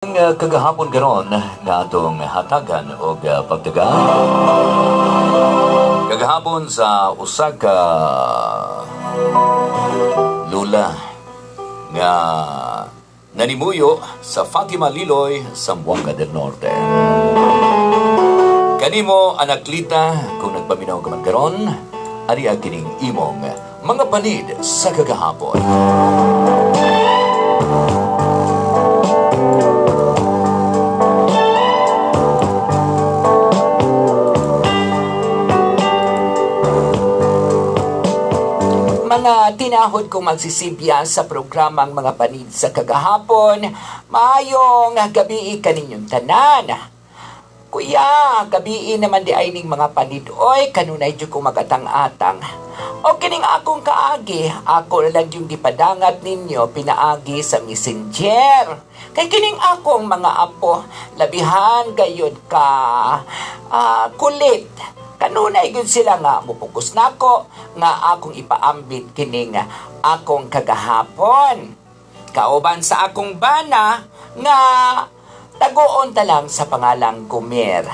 Kagahapon karon nga atong hatagan og pagtaga. Kagahapon sa usa ka lula nga nanimuyo sa Fatima Liloy, Zamboanga del Norte. Kanimo, Anaklita, kung nagpaminaw ka man karon, ari ang kining imong mga panid sa kagahapon. Mga tinahod kong magsisibya sa programang Mga Panid sa Kagahapon, maayong gabi kaninyong tanan. Kuya, gabi naman di ay ning mga panid, oy, kanunay jud ko magatang-atang. O kining akong kaagi, ako na lang yung gipadangat ninyo pinaagi sa Messenger. Kay kining akong mga apo, labihan gayud ka kulit. Kanunay gyud sila nga mupugos nako nga akong ipaambit kining akong kagahapon. Kauban sa akong bana nga tagoon ta lang sa pangalang Gomer.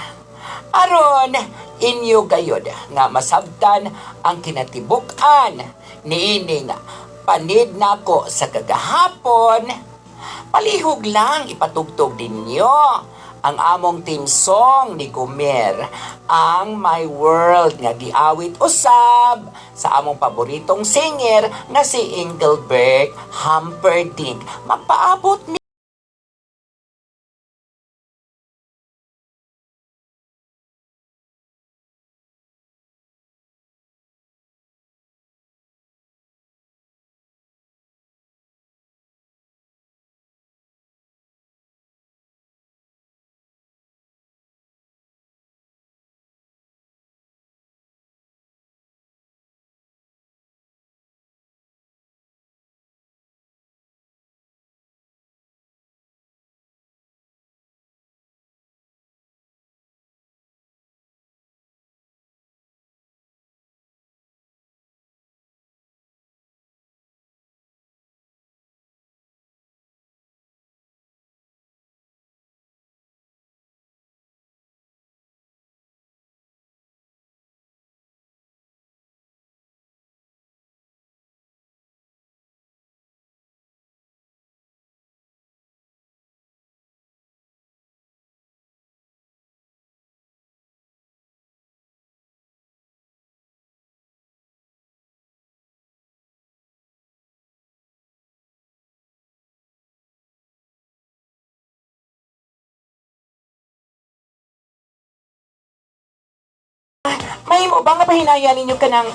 Aron inyo gayod nga masabtan ang kinatibuk-an niining panid nako sa kagahapon. Palihog lang ipatugtog ninyo ang among team song ni Gomer, ang My World nga giawit usab sa among paboritong singer nga si Engelbert Humperdinck. Magpaabot mi. Mahimo ba nga pahinaya ninyo kanang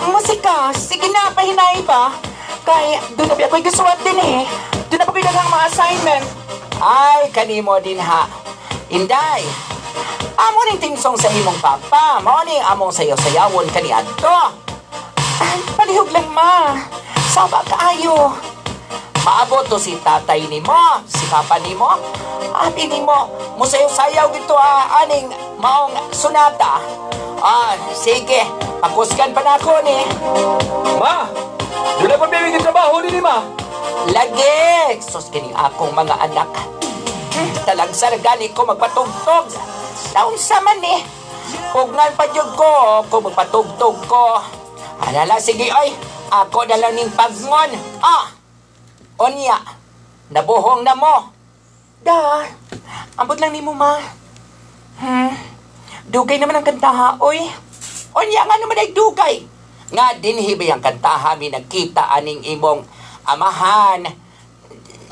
musika? Sige na, pahinay ba? Kay doon na ako'y gasuwat din eh. Doon na pa ko'y daghang mga assignment. Ay, kanimo din ha. Inday, amo ning tingsong sa imong papa. Mao ni among sayaw-sayawon kaniadto. Ay, palihog lang ma. Saba kaayo. Maabot to si tatay nimo, si papa nimo. Abi nimo, musayaw-sayaw gito aning maong sonata. Ah, sige, pakusgan pa na ako ni. Ma! Doon na pa may trabaho ni ma! Lagi! Sus, kining akong mga anak. Talagsar gani ko magpatugtog. Naunsa man eh. Pugnan pa jud ko kung magpatugtog ko. Alala, sige, oy. Ako na lang ning pagngon. Ah! Onya, nabuhong na mo. Da, ambot lang nimo ma. Dugay naman ang kantaha, oy. Onya, nga naman ay dugay. Nga dinhi ba yung kantaha mi nagkita aning imong amahan.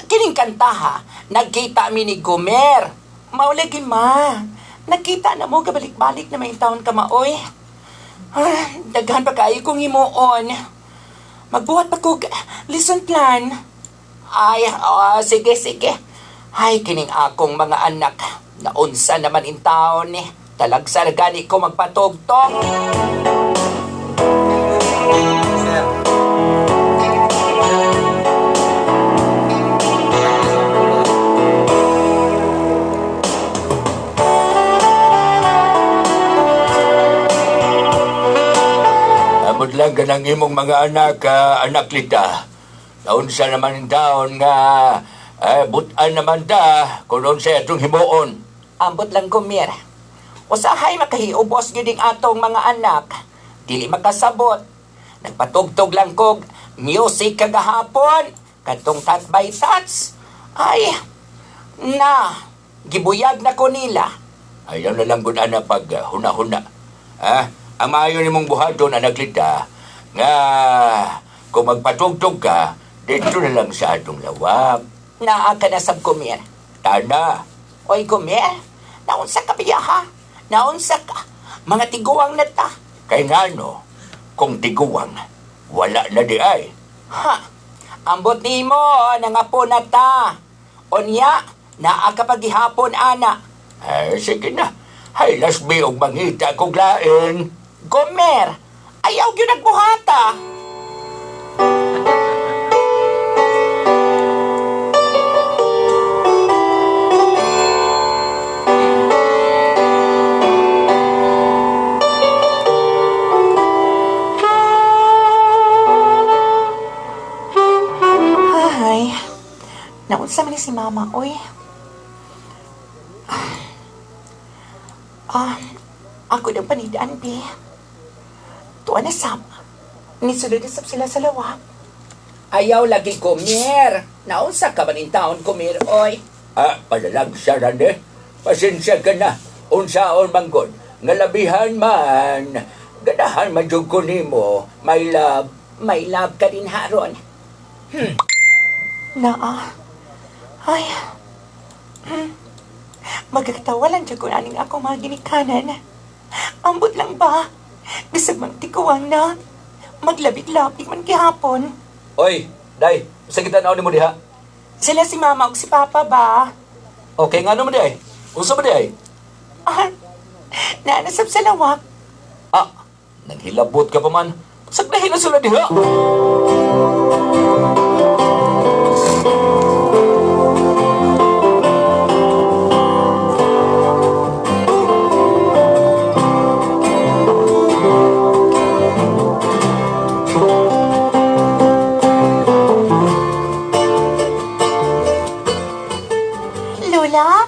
Kining kantaha, nagkita mi ni Gomer. Maulagi ma. Nagkita na mo, gabalik-balik na may taon ka maoy. Ah, daghan pa kayo kong himuon. Magbuhat pa kog lesson plan. Ay, sige, sige. Ay, kining akong mga anak. Naunsa naman in taon eh. Talagsar gani ko magpatugtog. Amot lang kanang imong mga anak, anak Lita. Naunsa naman in taon nga Ay, butan naman ta kung unsay atong himuon. Ambot lang, Gomer. Usahay makahiubos gyud ing atong mga anak. Dili makasabot. Nagpatugtog lang kog music kagahapon. Katong tat by tats. Ay, na, gibuyag na ko nila. Ayaw na lang gud ana pag huna-huna. Ha? Ang maayo nimong buhaton, anak Lita, nga kung magpatugtog ka, dito na lang sa atong lawak. Naa ka na sab, Gomer. Tana. Oy, Gomer, naunsa ka biya ha? Naunsa ka? Mga tiguang na ta. Kay ngano, kung tiguang, wala na di ay. Ha? Ambot nimo, nangapo na ta. Onya, naa ka pagihapon, ana. Ay, sige na. Hay, lasbi og mangita kog lain. Gomer, ayaw gyud nagbuhata. Ay, naunsa man ni si Mama, oy. Ah, ako ng panidaan, bi. Tuwa na sab. Nisulod na sab sila sa lawak. Ayaw lagi, Gomer. Naunsa ka man in taon, Gomer, oy. Ah, palalagsa ra ni. Pasensya ka na. Unsaon man gud, nga labihan man. Ganahan man jud ko nimo, my love. My love ka din haron. Naa. Ay. Magkatawalan siya kung aning ako mga ginikanan. Ambot lang ba? Bisag mang tikuwang na. Maglabig-labig man gihapon. Oy, day, sa kita naon nimo diha? Sila si Mama ug si Papa ba? Okay, ngano man di ay? Unsa man di ay? Ah, naanasab sa lawak. Ah, naghilabot ka pa man. Sagdahin na sila diha. Lola,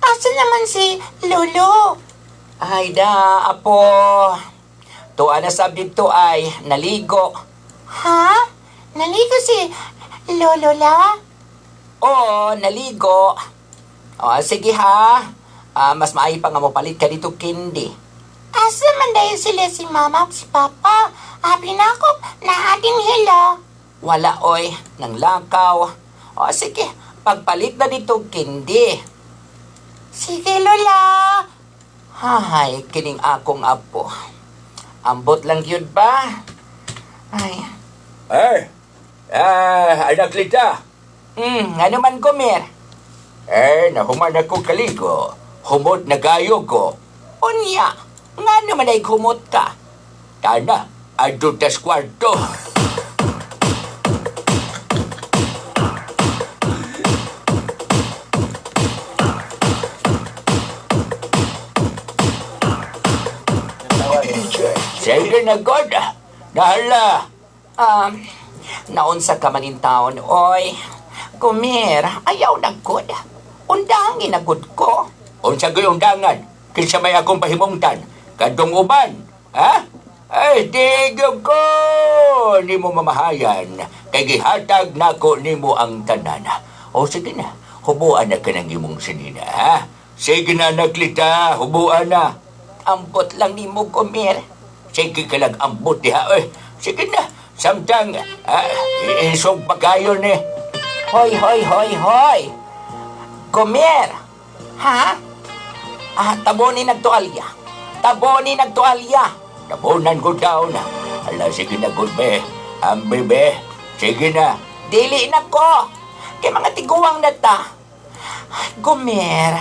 asa naman si Lolo? Ay da, apo. Tuwa na sab dito ay naligo. Ha? Naligo si Lolo la? Oo, naligo. O, sige ha. Ah, mas maayo pa nga mopalit ka dito, Candy. Asa man dahil sila si Mama at si Papa? Happy na ako, naatin hila. Wala oy, nang lakaw. O sige, pagpalit na dito, Candy. Sige, Lola. Hay, kining akong apo. Ambot lang yun ba? Ay, Ay, anak Lita. Ano man, Gomer? Eh, nahuman ako kaligo. Humot na gayo ko. Unya, nga naman ay humot ka. Tana, adto tas kwarto. Sige na, God. Nahala. Naunsa ka man in taon, oy. Gomer, ayaw na good. Undangin na good ko. Unsa ko'y undangan? Kinsa may akong pahimungtan? Kadtong uban, ha? Ay, di gyud ko nimo mamahayan. Kay gihatag nako nimo ang tanan. O sige na, hubuan na ka ng imong sinina, ha? Sige na, naglita, hubuan na. Ambot lang nimo, Gomer. Sige ka lang ambot diha, oy. Sige na, samtang, iisog pa kayo ni. Hoy, hoy, hoy, hoy. Gomer. Ha? Ah, taboni nagtualya. Taboni nagtualya. Tabonan ko taon. Ala, sige na, good be. Ambi, be. Sige na. Dili na ko. Kay mga tiguang na ta. Gomer,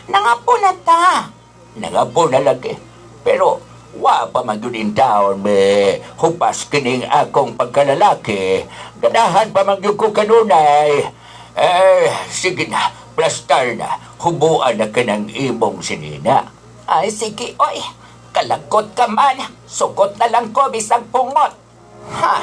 nangapo na ta. Nangapo na lagi. Pero, wa pa man gyud in taon, be. Hupas kining akong pagkalalaki. Ganahan pa man gyud ko kanunay. Eh, sige na. Plastar na. Hubuan na ka ng imong sinina. Ay, sige, oy. Kalagkot ka man. Sugot na lang ko bisag pungot. Ha?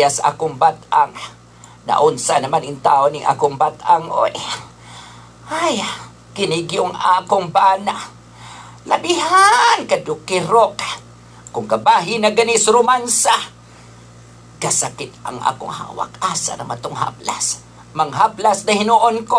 baya sa akong batang. Naunsa naman in tao ning akong batang, oy. Ay, kinig yung akong bana. Labihan kadukirok. Kung kabahin na ganis romansa. Kasakit ang akong hawak. Asa naman tong haplas? Manghaplas na hinuon ko.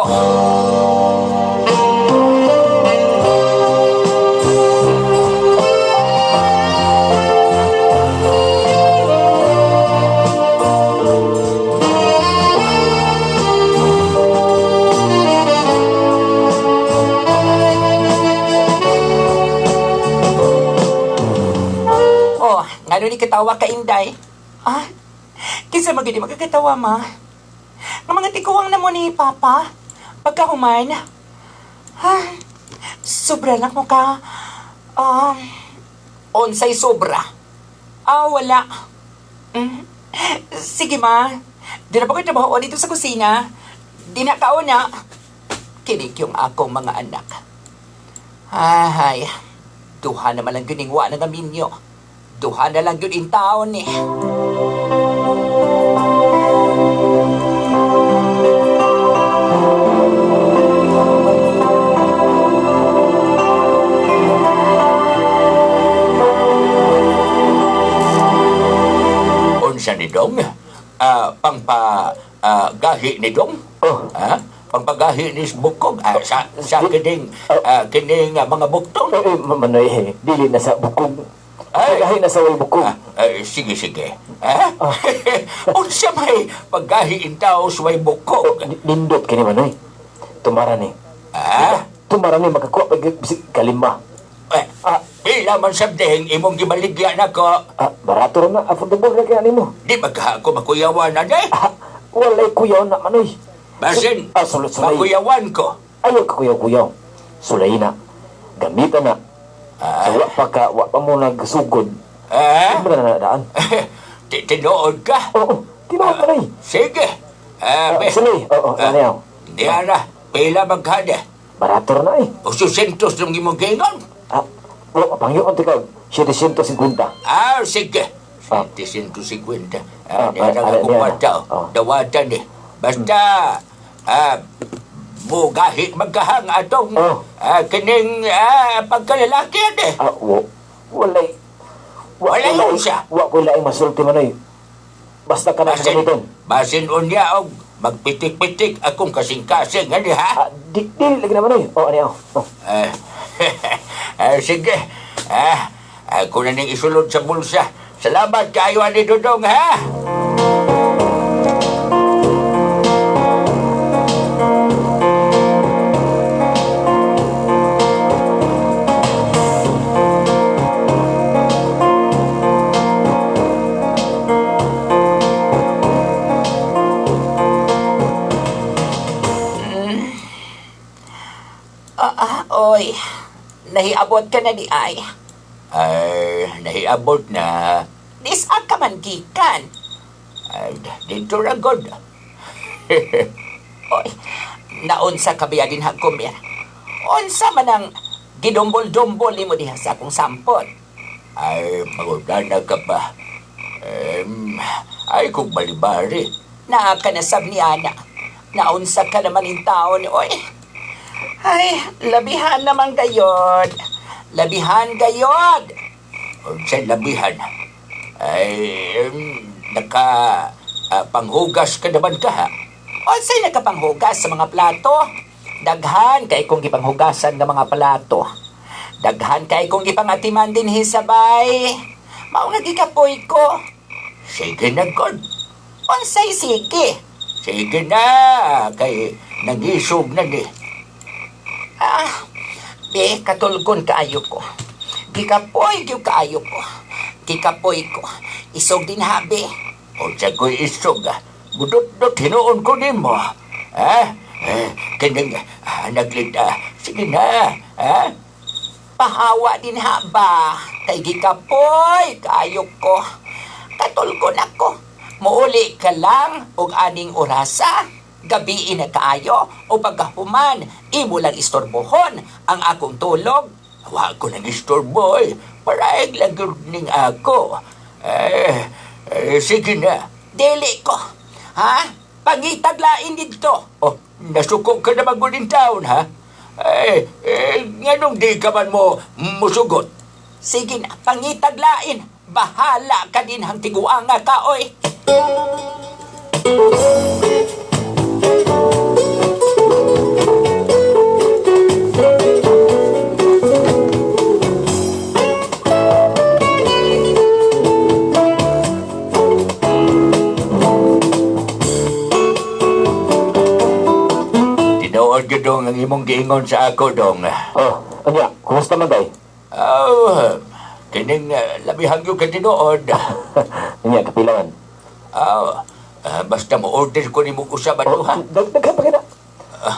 Oh, ngano ni katawa ka, Inday? Ah, kinsa man gyud magkakatawa, ma? Nga mga tikuwang na mo ni Papa, pagkahuman. Ha, sobra lang mo ka. Onsay sobra? Ah, wala. Sige, ma. Di na pa ko trabaho dito sa kusina. Di na kauna. Kinig yung akong mga anak. Ay, duha naman lang giningwa na minyo. Duha na lang yun in taon eh. Unsa ni Dong? Pangpa gahi ni Dong? Oh. Ha? Pangpagahi ni bukog sa sa kining kining mga buktong. Eh, Manoy, eh, dili na sa bukog. Ay. Pagahi na sa way bukog. Sige, sige. Ha? Unsa may paggahi in tao sa way bukog? Nindot kini Manoy. Tumara ni. Ha? Tumara ni makakuha pag bisig kalima. Eh, pila man sabdeng imong gibaligya nako. Barato ra na, affordable ra kaya nimo. Di ba ka ako makuyawan na eh? Walay kuyaw na Manoy. Basin, Sulay. makuyawan ko. Ayaw ka kuyaw-kuyaw. Sulay na. Gamitan na. So, wa pa ka, wa pa mo nagsugod. Ano na daan? Tinuod ka? Oo, tinuod Manoy. Sige. Sulay. Oo, ano yaw? Di ara, pila magkada. Barato ra na eh. 800 ng imong gingon. Wala, pangyoon tika, 750. Sige. 750. Di ara akong niya na. kwarta. Dawatan eh. Basta, mugahi magkahang atong kining pagkalalaki eh. Walay. Walay unsa. Wa ko laing masulti Manoy. Basta ka na sa Basin, gamiton. basin unya og magpitik-pitik akong kasing-kasing ani ha. Di lagi na Manoy. Oh, ani oh. Sige. Ako na ning isulod sa bulsa. Salamat kaayo ani Dudong ha. Oy, nahiabot ka na di ay. Ay, nahiabot na. Disa ka man gikan. Ay, dito ra god. Oy, naunsa ka biya din hagkumir. Unsa man ang gidumbol-dumbol nimo diha sa akong sampot. Ay, magudana ka pa. Ay, kung balibari. Naa ka na sab ni Ana. Naunsa ka naman in taon, oy. Ay, labihan naman gayod. Labihan gayod. Unsa labihan? Ay, naka panghugas ka naman ka, ha? Unsay nakapanghugas sa mga plato? Daghan kay kong gipanghugasan nga mga plato. Daghan kay kong gipangatiman din hisabay. Mao nga gikapoy ko. Sige na, God. Unsay sige? Sige na, kay nangisog na ni. Be, katulgon kaayo ko. Gikapoy gyud kaayo ko. Gikapoy ko. Isog din habi. Unsa ko'y isog, ah? Budot-dot hinuon ko nimo. Ha? Kining, naglita. Sige na, ha? Pahawa din ha ba? Kay gikapoy kaayo ko. Katulgon ako. Muuli ka lang og aning orasa. Gabi na kaayo o pagkahuman, imo lang istorbohon ang akong tulog. Wa ko nang istorbo eh. Paraig lang gyud ning ako. Sige na. Dili ko. Ha? Pangitaglain dito. Oh, nasuko ka naman gud taon, ha? Eh, eh, nganong di ka man mo musugot? Sige na, pangitaglain. Bahala ka din hang tiguanga ka, oy. Tinuod gyud dong ang imong giingon sa ako dong. Oh, anya, kumusta man day? Oh, kining labihang gyud ka tinuod. Anya, kapilangan. Oh, basta mo order ko nimo usab Oh, ato ha. daghan pa kina.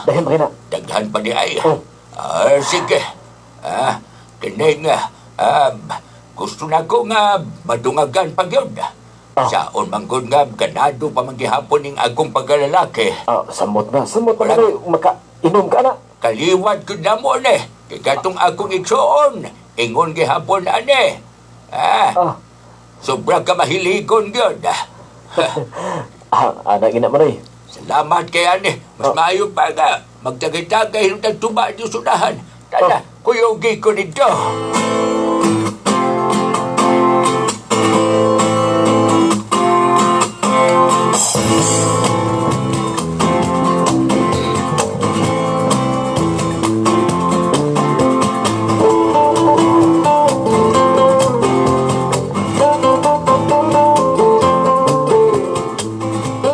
Daghan pa kina. Daghan pa di ay. Oh. Ah, sige. Ah, kining gusto na ko nga madungagan pa gyud. Ah. Saon man gud nga ganado pa man gihapon ning akong pagkalalaki. Ah, samot na, samot na Wala. kay maka inom ka na. Kaliwat ko na mo ni. Kay katong akong igsuon. Ingon gihapon ani. Ah, Ah, sobra ka mahiligon gyud. ah, ana gina man oy. Salamat kay ani. Mas Oh. maayo pa nga. Magtagay-tagay ng tuba di sudahan. Tana, Oh. kuyugi ko nito.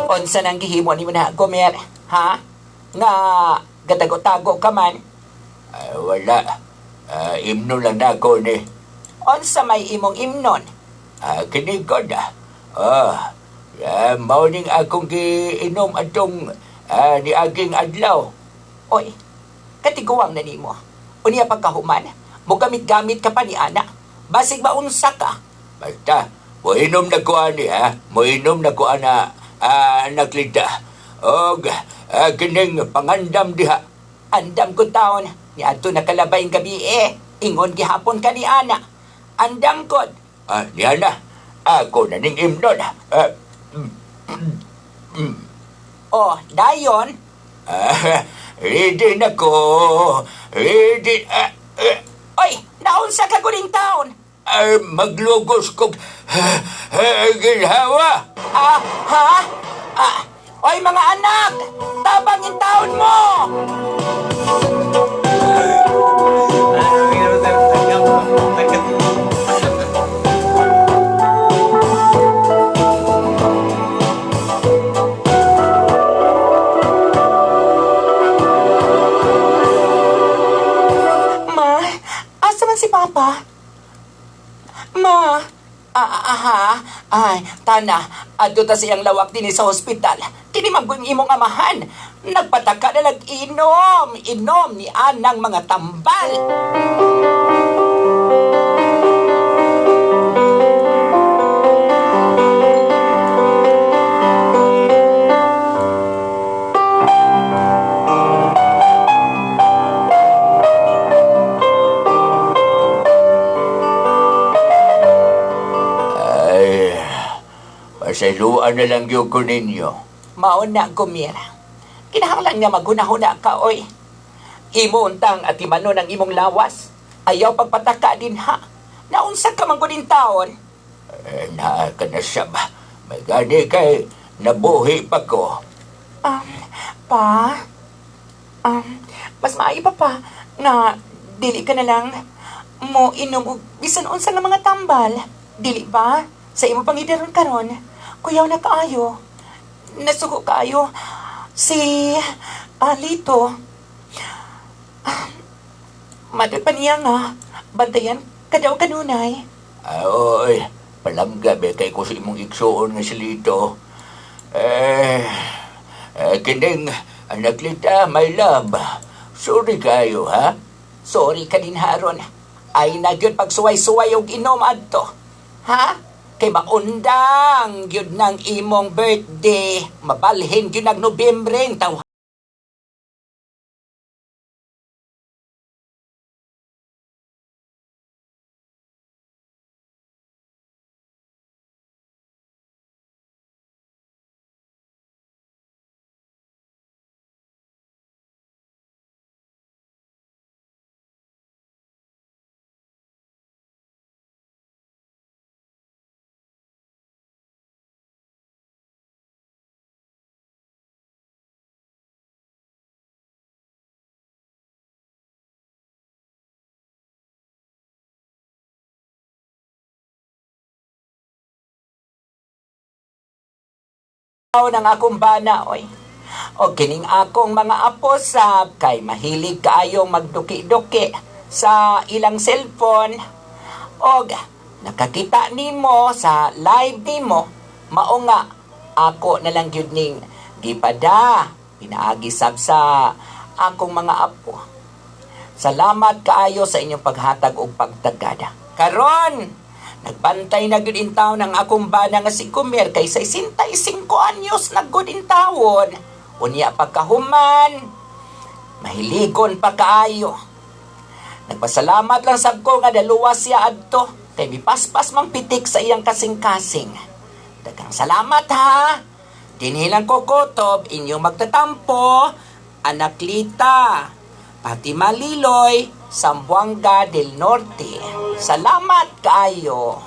Unsa nang gihimo ni na, Gomer? Ha? Nga, gatago-tago ka man. Ay, wala. Ah, imno lang na ako ni. Unsa may imong imnon? Ah, kini ko na. Ah, mao ning akong giinom atong niaging adlaw. Oy, katiguang na nimo. Unya pagkahuman, mogamit-gamit ka pa ni ana. Basig maunsa ka. Basta, moinom na ko ani ha. Moinom na ko ana naklita. Og kining pangandam diha. Andam ko taon, niadto nakalabay ang gabi eh. Ingon gihapon ka ni ana. Andam ko. Ah, niya na. Ako na ning imnon. Ah, Oh, dayon. ah, ready na ko. Ready. Ah, ah, Oy, naunsa ka guling taon. ah, maglugos kog ginhawa. Ah, ha? Ah, oy mga anak, tabang in taon mo. Ma, asa man si Papa? Ma, ah, aha, ay, tana, adto ta siyang lawak dinhi sa ospital. Kini man gud imong amahan. Nagpataka na nag-inom, inom ni anang mga tambal. Ay, pasayloan na lang gyud ko ninyo. Mao na, Gomera. Kinahanglan nga maghunahuna ka, oy. Imo untang at imano ng imong lawas. Ayaw pagpataka din ha. Naunsa ka man gud taon. Eh, naa ka na siya ba? May gani kay nabuhi pa ko. Pa, mas maayo pa pa nga dili ka na lang mo inom og bisan unsa nga mga tambal. Dili ba? Sa imo pangidaron karon, kuyaw na kaayo. Nasugo kaayo si Lito. Matod pa niya nga, bantayan ka daw kanunay. Ay, oy, palangga be kay ko sa imong igsuon nga si Lito. Eh, kining anak Lita, my love. Sorry kayo, ha? Sorry ka din haron. Ay na gyud pagsuway-suway og inom adto. Ha? Kay maundang gyud ng imong birthday. Mabalhin gyud nag Nobyembre ang taw Ng akong bana oy. O kining akong mga apo sab kay mahilig kaayong magduki-duki sa ilang cellphone og nakakita nimo sa live nimo, mao nga ako na lang gyud ning gipada pinaagi sab sa akong mga apo. Salamat kaayo sa inyong paghatag og pagtagada. Karon, nagbantay na gyud intawon ang akong bana nga si Kumer kay 65 anyos na gud intawon. Unya pagkahuman, mahiligon pa kaayo. Nagpasalamat lang sab ko nga daluwas siya adto kay mipaspas mang pitik sa iyang kasing-kasing. Daghang salamat ha. Dinhi lang ko kutob inyong magtatampo, Anaklita, Fatima Liloy, Zamboanga del Norte. Salamat kaayo.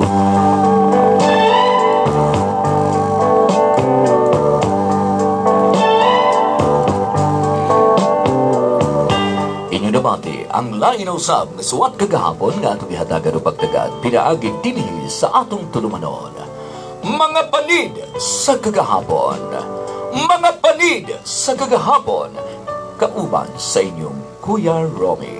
Inyo nabati ang lain usab nga suwat kagahapon nga atong gihatagan og pagtagad pinaagi dinhi sa atong tulumanon. Mga panid sa kagahapon. Mga panid sa kagahapon. Kauban sa inyong Kuya Romy.